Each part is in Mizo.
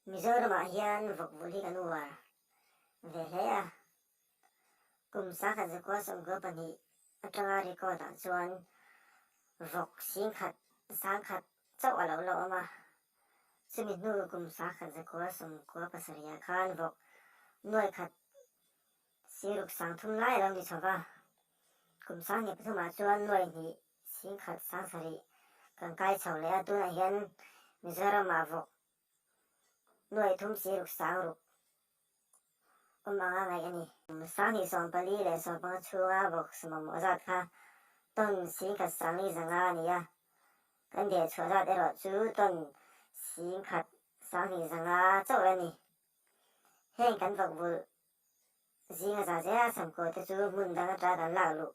Mizoramah hian vawk vulh hi kan uar ve hle a, kum 1992 atanga record ah chuan vawk singkhat sangkhat chauh a lo la awm a, chumi hnu kum 1997 ah khan vawk nuaikhat singruk sangthum lai a lo ni chho va, kum 2003 ah chuan nuaihnih singkhat sangsarih kan kai chho leh a, tunah hian Mizoramah vawk Nuaithum siruk sangruk awm anga ngaih a ni. 2024 leh 15 chhunga vawk mamawh zat kha ton singkhat sangli zanga a ni a, kan deh chhuah zat erawh chu ton singkhat sanghnih zanga chauh a ni. Heng kan vawk vulh Zinga za zela samkaw te chu hmun dang atanga kan lak luh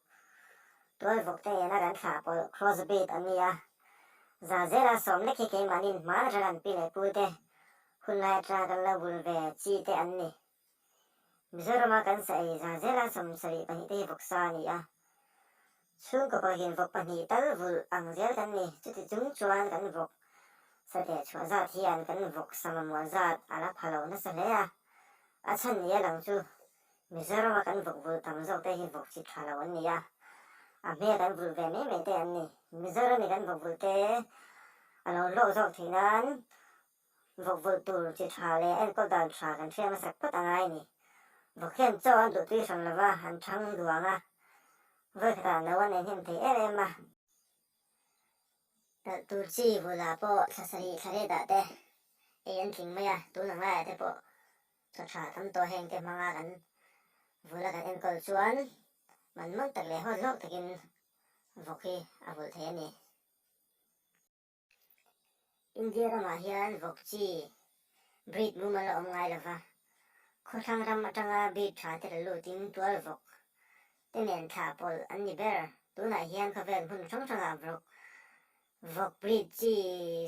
tual vawk te nena kan thlah pawlh cross breed an ni a. Za zela sawm lek hi keimahni'n hman atanga kan pi leh pu te hun lai atanga kan lo bul ve chi te an ni. Mizorama kan sa ei za zela 72 te hi vawksa a ni a. Chhungkaw pawhin vawk pahnih tal vulh ang zel kan ni. Chuti chung chuan kan vawk sateh chhuah zat hian kan vawk sa mamawh zat a la pha lo nasa hle a. A chhan ni a lang chu Mizorama kan vawk vulh tam zawk te hi vawk chi tha lo an ni a, a hmel kan vulh ve mai mai te an ni. Mizorami kan vawk vulh te a lo hlawk zawk theih nan vawk vulh tur chi tha leh enkawl dan tha kan hriat hmasak phawt a ngai a ni. Vawk hian chaw an duh tui hran lova an thang duang a, vawi khatah no an ei hnem thei em em a. Talh tur chi vulh ah pawh thla sarih thla riat ah te ei an tling mai a, tun ang laiah te pawh chaw tha tam tawh heng te hmanga kan vulh a kan enkawl chuan man man tak leh hawt hlawk takin vawk hi a vulh thei a ni. India ramah hian vawk chi breed mumal a awm ngai lo va, khawthlang ram atanga breed tha te la lutin tual vawk te nen thlah pawlh an ni ber. Tunah hian khawvel hmun hrang hrangah vawk vawk breed chi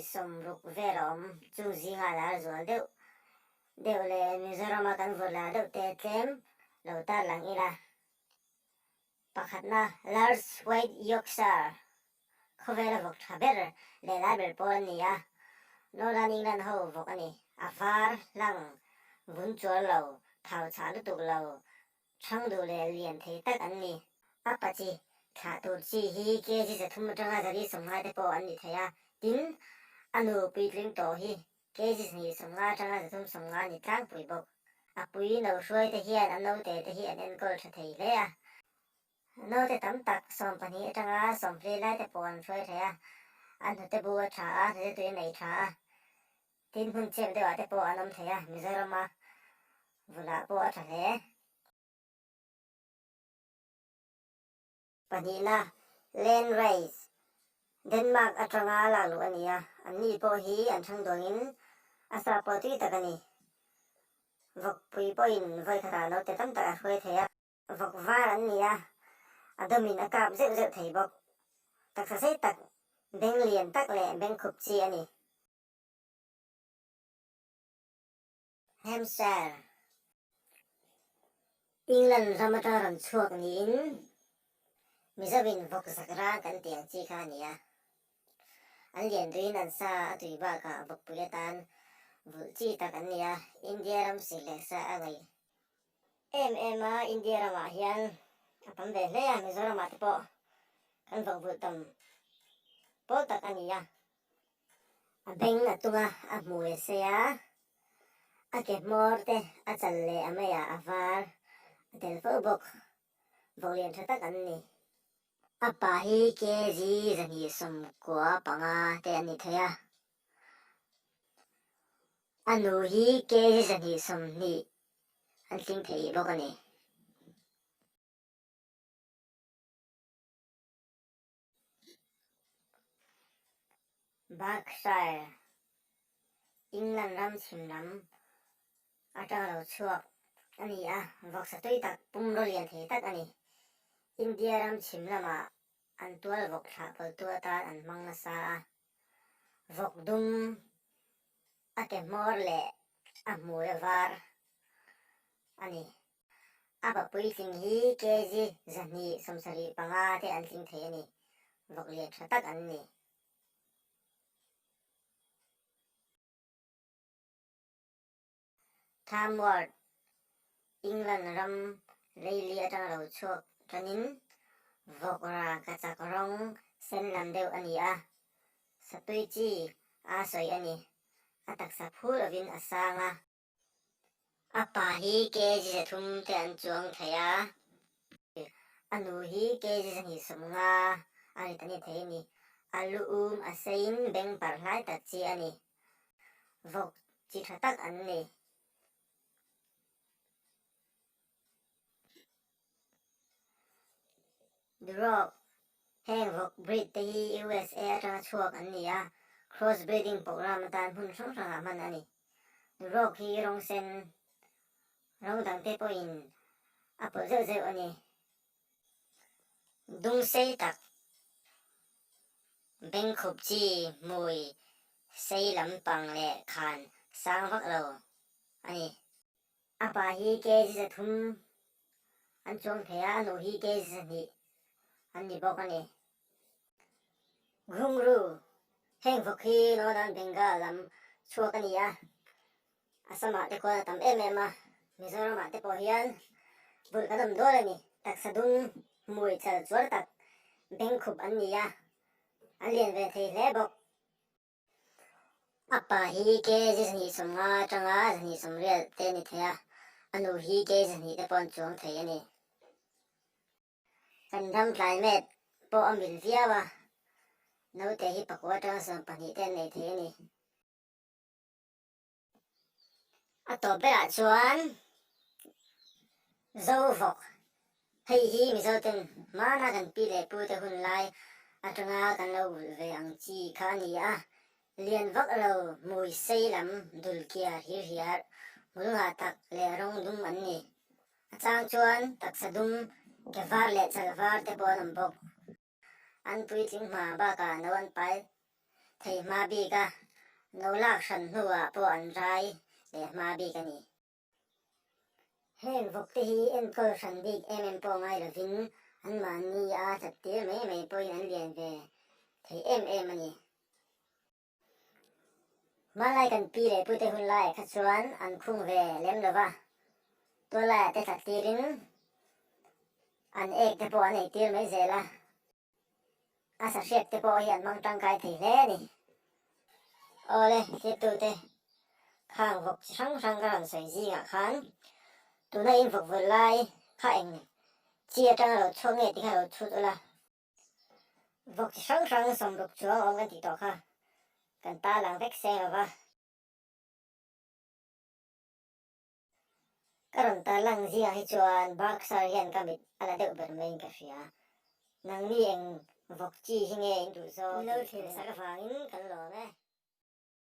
60 vel a awm, chung zinga lar zual deuh deuh leh Mizorama kan vawrh lar deuh te tlem lo tarlang ila. Pakhatna, Large White Yorkshire Khawvela vawk tha ber leh lai ber pawl an ni a, Northern England ho vawk a ni. A var, hlang, vun chuar lo, thau chhah lutuk lo, thang duh leh lian thei tak an ni. A pa chi thlah tur chi hi kg 300 atanga 450 te pawh an ni thei a, tin, a nu puitling tawh hi kg 250 atanga 350 ni tlangpui bawk. A pui no hruai te hian a naute te hi an enkawl tha thei hle a. Naute tam tak 12 atanga 24 lai te pawh an hruai thei a, an hnute bu a tha a, hnute tui a nei tha a, tin hmun chep deuhah te pawh an awm thei a, Mizorama vulah pawh a tha hle. Pahnihna, Land Race, Denmark atanga lak luh a ni a, anni pawh hi an thang duangin a sa pawh tui tak a ni. Vawkpui pawhin vawi khatah naute tam tak a hruai thei a. Vawk var an ni a, a dawmin a kap zeuh zeuh thei bawk. Taksa sei tak, beng lian tak leh beng khup chi a ni. Hampshire, England ram atanga rawn chhuak niin Mizovin vawk zak rang kan tih ang chi kha a ni a. An lian duhin an sa a tui bakah vawkpui atan vulh chi tak an ni a, India ram sik leh sa a ngaih Em em a, India ramah hian a tam ve hle a, Mizoramah te pawh kan vawk vulh tam pawl tak a ni a. A beng a tung a, a hmui a sei a, a ke hmawr te a chal leh a meiah a var a tel fo bawk. Vawk lian tha tak an ni. A pa hi kg 295 te an ni thei a. A nu hi kg 220 an tling thei bawk a ni. Berkshire, England ram chhim lam atanga lo chhuak a ni a, vawksa tui tak pumraw lian thei tak a ni. India ram chhim lamah an tual vawk thlah pawltu atan an hmang nasa a. Vawk dum, a ke hmawr leh a hmui a var a ni. A pa puitling hi kg 275 te an tling thei a ni. Vawk lian tha tak an ni. Tamworth, England ram leili atanga lo chhuak tanin vawk rangkachak rawng sen lam deuh a ni a, satui chi a sawi a ni. A taksa phu lovin a sang a. A pa hi kg 300 te an chuang thei a, a nu hi kg 250 a rit a ni thei a ni. A lu um a seiin beng parh hlai tak chi a ni. Vawk chi tha tak an ni. Duroc, Heng vawk breed te hi USA atanga chhuak an ni a, cross breeding program atan hmun hrang hrangah hman a ni. Duroc hi rawng sen, rawng dangte pawhin a pawlh zeuh zeuh a ni. Dung sei tak, bengkhup chi hmui sei lampang leh khan sang vak lo a ni. A pa hi kg 300 an chuang thei a, a nu hi kg 200 an ni bawk a ni. Ghungru, Heng vawk hi Northern Bengal lam chhuak a ni a, Assam-ah te khuan a tam em em a, Mizoram-ah te pawh hian vulh kan awm dawl a ni. Taksa dung hmui chal chuar tak bengkhup an ni a, an lian ve thei hle bawk. A pa hi kg 250 atanga 280 te a ni thei a, a nu hi kg 200 te pawh an chuang thei a ni. Kan ram climate pawh a mil viau a, naute hi pakua atanga 12 te an nei thei a ni. A tawp berah chuan Zovawk, hei hi Mizoten hmana kan pi leh pute hun lai atanga kan lo vulh ve ang chi kha a ni a, lian vak lo hmui sei lam dul kiar hir hiar hmul ngah tak leh rawng dum an ni. A chang chuan taksa dum, ke var leh chal var te pawh an awm bawk. An puitling hma bakah no an pai thei hma bik a, no lak hran hnuah pawh an rai leh hma bik a ni. Heng vawkte hi enkawl hran bik em em pawh ngai lovin anmahni a that tir mai mai pawhin an lian ve thei em em a ni. Hmanlai kan pi leh pute hun laiah kha chuan an khung ve lem lo va, tuallaiah te thlat tirin an ek te pawh an ei tir mai zel a, a sahriak te pawh hi an hmang tangkai thei hle a ni. Awle, thirtute, khang vawk chi hrang hrang ka rawn sawi zingah khan tuna in vawk vul lai kha eng chi atanga lo chhuak nge tih kha lo chhut ula. Vawk chi hrang hrang 60 chuang awm kan tih tawh kha kan ta lang vek seng lo va. Ka rawn tar lang zingah hi chuan Berkshire hian ka mit a la deuh ber maiin ka hria. Nangni eng vawk chi hi nge in duh zawk? Min lo thlir sak avangin kan lawm e.